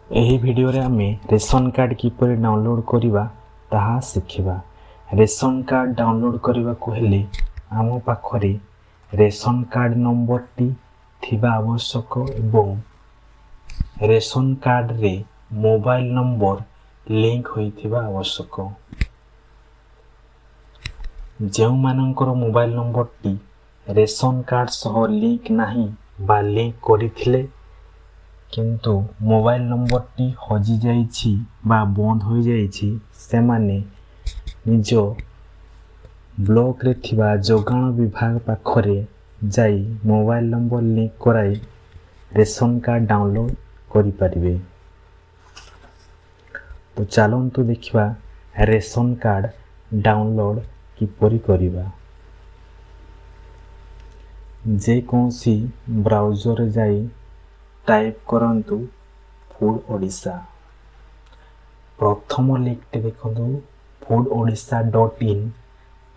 ଏହି ଭିଡ଼ିଓରେ ଆମେ ରେସନ୍ କାର୍ଡ଼ କିପରି ଡାଉନଲୋଡ଼୍ କରିବା ତାହା ଶିଖିବା। ରେସନ୍ କାର୍ଡ଼ ଡାଉନଲୋଡ଼୍ କରିବାକୁ ହେଲେ ଆମ ପାଖରେ ରେସନ୍ କାର୍ଡ଼ ନମ୍ବରଟି ଥିବା ଆବଶ୍ୟକ ଏବଂ ରେସନ୍ କାର୍ଡ଼ରେ ମୋବାଇଲ ନମ୍ବର ଲିଙ୍କ ହୋଇଥିବା ଆବଶ୍ୟକ। ଯେଉଁମାନଙ୍କର ମୋବାଇଲ ନମ୍ବରଟି ରେସନ୍ କାର୍ଡ଼ ସହ ଲିଙ୍କ ନାହିଁ ବା ଲିଙ୍କ କରିଥିଲେ କିନ୍ତୁ ମୋବାଇଲ ନମ୍ବରଟି ହଜିଯାଇଛି ବା ବନ୍ଦ ହୋଇଯାଇଛି, ସେମାନେ ନିଜ ବ୍ଲକରେ ଥିବା ଯୋଗାଣ ବିଭାଗ ପାଖରେ ଯାଇ ମୋବାଇଲ ନମ୍ବର ଲିଙ୍କ କରାଇ ରେସନ୍ କାର୍ଡ଼ ଡାଉନଲୋଡ଼୍ କରିପାରିବେ। ତ ଚାଲନ୍ତୁ ଦେଖିବା ରେସନ୍ କାର୍ଡ଼ ଡାଉନଲୋଡ଼୍ କିପରି କରିବା। ଯେକୌଣସି ବ୍ରାଉଜରରେ ଯାଇ ଟାଇପ୍ କରନ୍ତୁ ଫୁଡ଼୍ ଓଡ଼ିଶା। ପ୍ରଥମ ଲିଙ୍କଟି ଦେଖନ୍ତୁ, foododisha.in,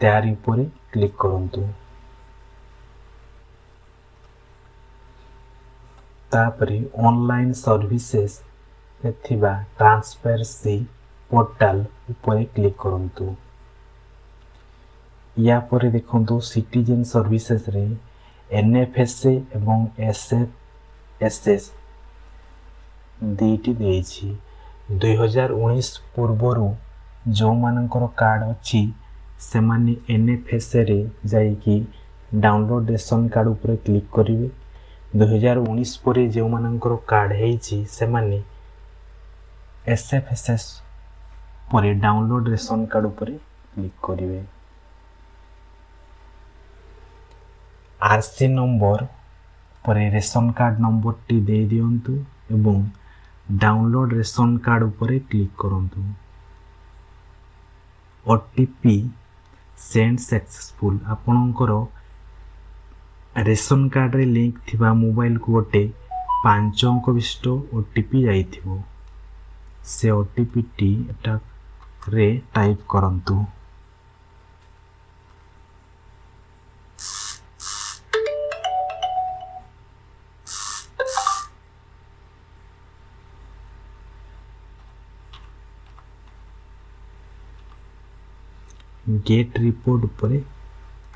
ତାରି ଉପରେ କ୍ଲିକ୍ କରନ୍ତୁ। ତାପରେ ଅନଲାଇନ୍ ସର୍ଭିସେସ୍ରେ ଥିବା ଟ୍ରାନ୍ସପେରେନ୍ସି ପୋର୍ଟାଲ ଉପରେ କ୍ଲିକ୍ କରନ୍ତୁ। ୟା ପରେ ଦେଖନ୍ତୁ, ସିଟିଜେନ୍ ସର୍ଭିସେସ୍ରେ ଏନ୍ ଏଫ୍ ଏସ୍ ଏ ଏବଂ ଏସ୍ ଏଫ୍ ଏସ୍ ଏସ୍ ଦୁଇଟି ଦେଇଛି। 2019 ପୂର୍ବରୁ ଯେଉଁମାନଙ୍କର କାର୍ଡ଼ ଅଛି, ସେମାନେ ଏନ୍ ଏଫ୍ ଏସ୍ ଏରେ ଯାଇକି ଡାଉନଲୋଡ଼୍ ରେସନ୍ କାର୍ଡ଼ ଉପରେ କ୍ଲିକ୍ କରିବେ। 2019 ପରେ ଯେଉଁମାନଙ୍କର କାର୍ଡ଼ ହେଇଛି, ସେମାନେ ଏସ୍ ଏଫ୍ ଏସ୍ ଏସ୍ ପରେ ଡାଉନଲୋଡ଼୍ ରେସନ୍ କାର୍ଡ଼ ଉପରେ କ୍ଲିକ୍ କରିବେ। ଆର୍ ସି ନମ୍ବର ପରେ ରେସନ୍ କାର୍ଡ଼ ନମ୍ବରଟି ଦେଇଦିଅନ୍ତୁ ଏବଂ ଡାଉନଲୋଡ଼୍ ରେସନ୍ କାର୍ଡ଼ ଉପରେ କ୍ଲିକ୍ କରନ୍ତୁ। OTP send successful. ଆପଣଙ୍କର ରେସନ୍ କାର୍ଡ଼ରେ ଲିଙ୍କ ଥିବା ମୋବାଇଲକୁ ଗୋଟେ 5 ଅଙ୍କ ବିଶିଷ୍ଟ ଓ ଟି ପି ଯାଇଥିବ। ସେ ଓ ଟି ପିଟି ଏଟାରେ ଟାଇପ୍ କରନ୍ତୁ। ଗେଟ୍ ରିପୋର୍ଟ ଉପରେ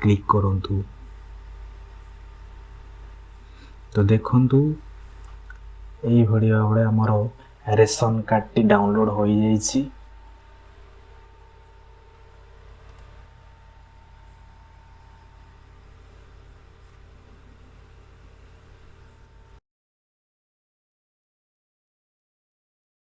କ୍ଲିକ୍ କରନ୍ତୁ। ତ ଦେଖନ୍ତୁ, ଏଇଭଳି ଭାବରେ ଆମର ରେସନ୍ କାର୍ଡ଼ଟି ଡାଉନଲୋଡ଼୍ ହୋଇଯାଇଛି।